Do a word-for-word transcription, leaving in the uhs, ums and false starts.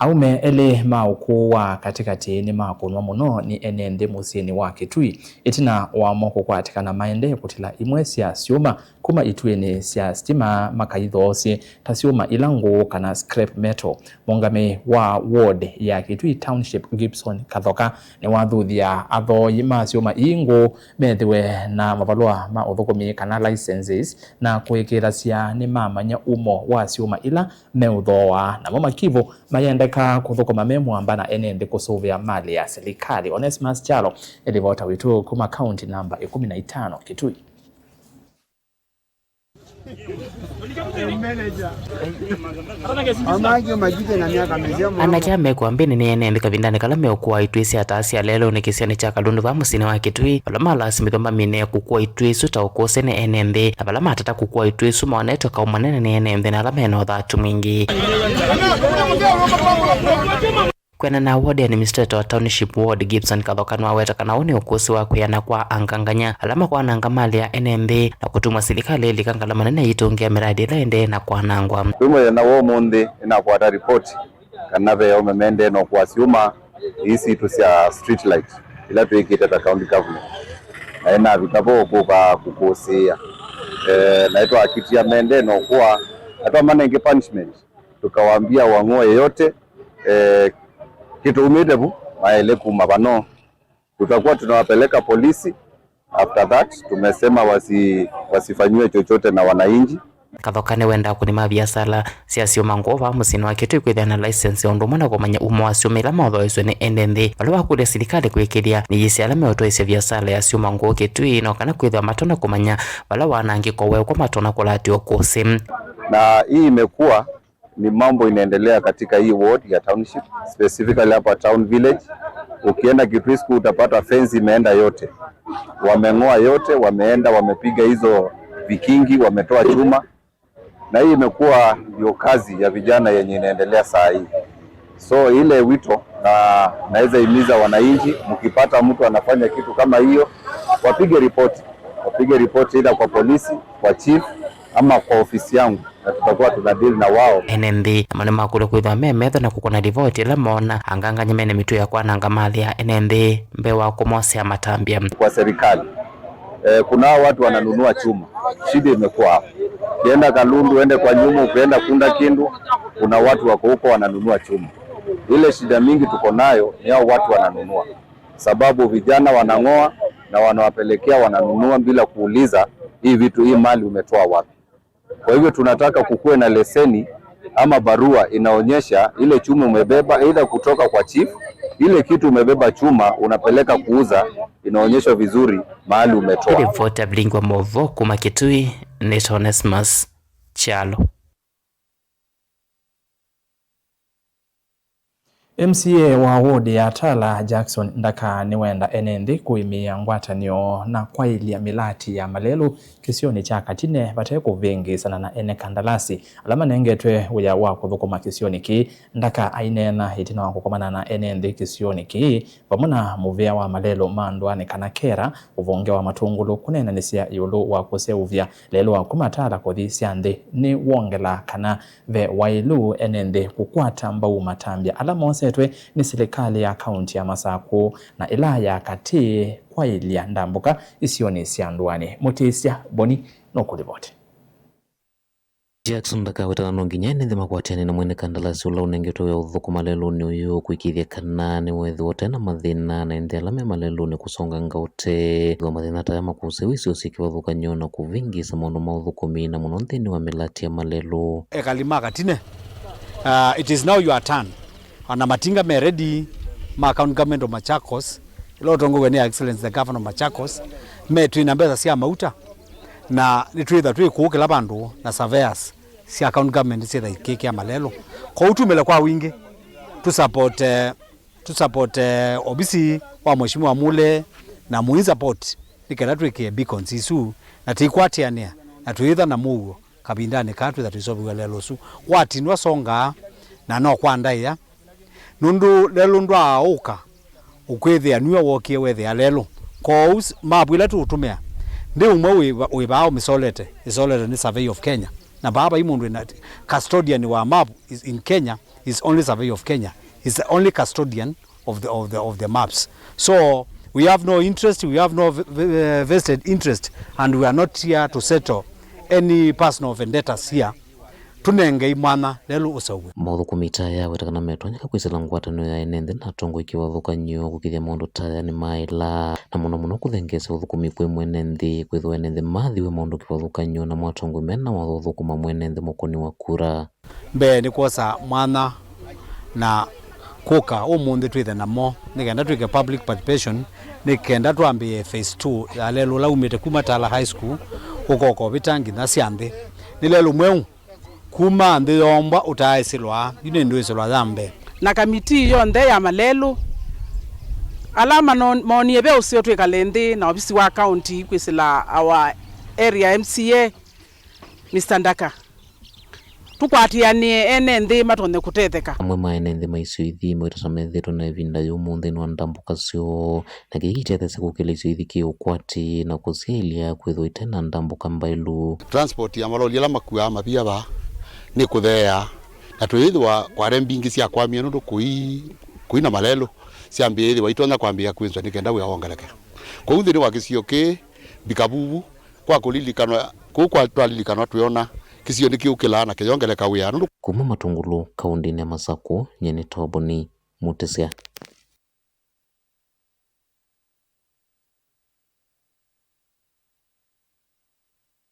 Aũme elĩ ma ũkũũ wa katĩkatĩ nĩmakũnwa mũno nĩ ene nthĩ mũsyĩnĩ wa Kitui ĩtina wamo kũkwatĩkana maendee kũtila imwe sya syũma kuma ituĩnĩ sya sitima makaithoosye ta syũma ila ngũũ kana scrap metal. Mũũngamĩi wa ward ya Kitui Township, Gibson Kathoka, nĩwathuthya athooi ma syũma ii ngũũ methĩwe na mavalũa ma ũthũkũmi kana licenses na kũĩkĩĩthasya nĩmamanya umo wa syũma ila meũthooa, namo makivũ mayendeka kũthũkũma me mũamba na ene nthĩ kũsũvĩa malĩ ya silikalĩ. Onesmus Kyalo e livota witũ kuma kaunti namba ĩkũmi na itano, Kitui. Anake amekwa mbĩnĩ nĩ ene nthĩ kavindanĩ kala meũkũa ituĩ sya taa sya lelũnĩ kĩsionĩ kya Kalundu vaa mũsyĩnĩ wa Kitui, vala malasimĩthw'a mamine kũkua ituĩ isu ta ũkũsĩ nĩ ene nthĩ, na vala matata kũkua ituĩ isu monetwe kaũ manene nĩ ene nthĩ na ala mena ũthatu mwingĩ. Kwĩanana na ward administrator wa Township Ward, Gibson Kathoka, nĩwaweta kana ũũ nĩ ũkũsĩ wa kwĩana kwa anganganya ala makwananga malĩ ya ene nthĩ na kũtuma silikalĩ ĩlika ngalama nene ĩitũngĩa mĩradi ĩla ĩendee na kwanangwa. Kwĩ mũthenya wa ũmũnthĩ nĩnakwata ripoti kana ve aũme mendee na ũkũa syũma ii sitũ sya street light ila twĩkĩte ta county government, na ĩnavika vo kũka kũkũsĩĩa. Eh, na ĩtwakitia mendee na ũkũa, na twamanenge punishment, tukawaambia wang'oe yote, eh, kĩtũumĩte vu, maĩle kuma vano. Tutakuwa tunawapeleka polisi. After that, tumesema wasi-, wasifanyiwe chochote na wananchi. Kathoka nĩwendaa kũnima viasala sya syũma ngũũ vaa mũsyĩnĩ wa Kitui kwĩthĩa na license o ũndũ ũmwe na kũmanya umo wa syũma ila maũthooeswe nĩ ene nthĩ. Vala wakũlya silikalĩ kwĩkĩthya, nĩyĩsĩ ala meũtwaĩsya viasala ya syũma ngũũ Kitui, no kana kwĩthĩwa matonya kũmanya vala wanangĩko weekwa matonya kũlatĩwa ũkũsĩ. Na hii imekuwa ni mambo inaendelea katika hii ward ya township, specifically hapa town village. Ukienda Kitui School utapata fence imeenda yote, wameng'oa yote, wameenda wamepiga hizo vikingi, wametoa chuma, na hii imekuwa ndio kazi ya vijana yenye inaendelea saa hii. So ile wito na naweza himiza wananchi, mkipata mtu anafanya kitu kama hiyo, wapige ripoti, wapige ripoti either kwa polisi, kwa chief ama kwa ofisi yangu, na tutakuwa tuna deal na wao. Ene nthĩ namo nĩmakũlya kwĩthĩwa me metho na kũkũna livoti ĩla moona anganganya mena mĩtuo ya kwananga malĩ ya ene nthĩ mbee wa kũmosea matambya. Kwa serikali, eh, kuna hao watu wananunua chuma. Shida imekuwa hapo. Ukienda Kalundu, uende kwa nyuma, ukienda Kunda Kindu, kuna watu wako huko wananunua chuma. Ile shida mingi tuko nayo ni hao watu wananunua, sababu vijana wanang'oa na wanawapelekea, wananunua bila kuuliza hii vitu, hii mali umetoa wapi. Kwa hivyo tunataka kukuwe na leseni ama barua inaonyesha ile chuma umebeba, either kutoka kwa chief, ile kitu umebeba chuma unapeleka kuuza, inaonyeshwa vizuri mahali umetoa. Ripoti ya Vilingi wa Mauvoo kuma Kitui, nĩ Onesmus Kyalo. M C A wa ward ya Tala, Jackson Ndaka, nĩwenda ene nthĩ kũĩmĩĩa ngwatanĩo na kwaĩlya mĩlati ya malelũ kĩsionĩ kya Katine vate kũvĩngĩĩsana na ene kandalasi ala manengetwe wĩa wa kũthũkũma kĩsionĩ kĩĩ. Ndaka aineena ĩtina wa kũkomana na ene nthĩ kĩsionĩ kĩĩ vamwe na mũvĩa wa malelũ ma ndũanĩ kana kera, ũvonge wa Matũngũlũ, kũneenanĩsya ĩũlũ wa kũseũvya lelũ wa kuma Tala kũthi sya nthĩ nĩwongelaa kana ve waĩlu ene nthĩ kũkwata mbau matambya ala mosetwe nĩ silikalĩ ya kaunti ya Masakũ na ĩla ya katĩ kwaĩlya ndambũka isionĩ sya ndũanĩ. Mũtĩsya Boni nũkũlivoti. Jackson Ndaka aweta no nginya ene nthĩ makwatĩane na mwene kandalasi ũla ũnengetwe wĩa ũthũkũma lelũnĩ ũyũ kũĩkĩĩthya kana nĩwethĩwa ũte na mathĩna na ene nthĩ ala me malelũnĩ kũsonganga ũtee. Ethĩwa mathĩna ta aya makũsĩĩwa isio syĩ kĩvathũkany'o na kũvĩngĩĩsa maũndũ ma ũthũkũmi na mũno nthĩnĩ wa mĩlati ya malelũ. Ekali ma Katine, uh, it is now your turn. Ana matinga me ready ma County Government of Machakos, ĩla ũtongoew'e nĩ Her Excellency the Governor of Machakos, me twĩ na mbesa sya mauta, na nĩtwĩtha twĩ kũũ kĩla vandũ na surveyors sya county government syĩtha ikĩkĩa malelũ. Kwoou tumĩle kwa wingĩ, tu support, eh, tu support, eh, obisi wa Mheshimiwa Mule na mũi support, nĩ kenda twĩkĩe beacons isu na tĩikwatĩanĩa na twĩĩtha na mũuo kavindanĩ kaa twĩtha tũiseũvĩw'a lelũ ũsu. Watinwa songaa na no kwa ndaĩa, nũndũ lelũ ndwaaũka ũkwĩthĩa nue wookie wethĩa lelũ. Kwoou s-, mapu ĩla tũũtũmĩa, ndĩ ũmwe wĩ va-, wĩ vaa ũmĩsolete, ĩsolete nĩ Survey of Kenya, Na vaa vai mũndũ ena custodian wa map is in Kenya, is only Survey of Kenya, is the only custodian of the, of the, of the maps. So we have no interest, we have no ve- ve- vested interest, and we are not here to settle any personal vendettas here. Tũnengei mwanya lelũ ũseũvw'e. Maũthũkũmi ta aya aweta kana metonyeka kwĩsĩla ngwatanĩo ya ene nthĩ na atongoi kĩvathũkany'o kũkĩthya maũndũ ta aya nĩmaĩla, na mũno mũno kũthengeesya ũthũkũmi kwĩ mwene nthĩ, kwĩthĩwa ene nthĩ mathiwe maũndũ kĩvathũkany'o namo atongoi mena watho ũthũkũma mwene nthĩ mũkũni wa kura. Mbee nĩ kwosa mwanya na kũka ũmũnthĩ twĩthe namo nĩ kenda twĩke public participation, nĩ kenda twambĩĩe phase two ya lelũ ũla umĩte kuma Tala High School ũkoka ũvĩta nginya sya nthĩ. Nĩ lelũ mweũ kuma nthĩ yombwa ũtaaĩsĩlwa, yu nĩ ndũĩsĩlwa ya mbee. Na kamitii yonthe ya malelũ ala mano- moonie ve ũseo twĩkale nthĩ na ovisi wa kaunti kwĩsĩla our area M C A, Mister Ndaka, tũkwatĩanĩe ene nthĩ matonye kũtetheka. Amwe ma ene nthĩ ma isio ithi mawĩtata methĩĩtwe na ĩvinda yũmũ nthĩnĩ wa ndambũka syoo, na kĩĩ kĩtetheesya kũkĩla isio ithi kĩ ũkwati na kũsyaĩlya kwĩthĩwa ite na ndambũka mbaĩlu. Transport ya maloli ala makuaa mavia vaa nĩ kũtheea, na twĩĩthĩwa kware mbingĩ syakwamie nũndũ kũi, kũi na malelũ syambĩĩe ĩthĩwa itonya kwambĩĩa kwĩnzwa nĩ kenda wĩa wongeleke. Kwoou nthĩnĩ wa kĩsio kĩĩ, mbika vuvu, kwa kũlilikanwa, kũu kwa twalilikanwa twĩona kĩsio nĩkĩũkĩlaa na kĩyongeleka wĩa nũndũ. Kuma Matungulu, kaũndĩnĩ ya Masakũ, nyie nĩ Toboni Mutisya.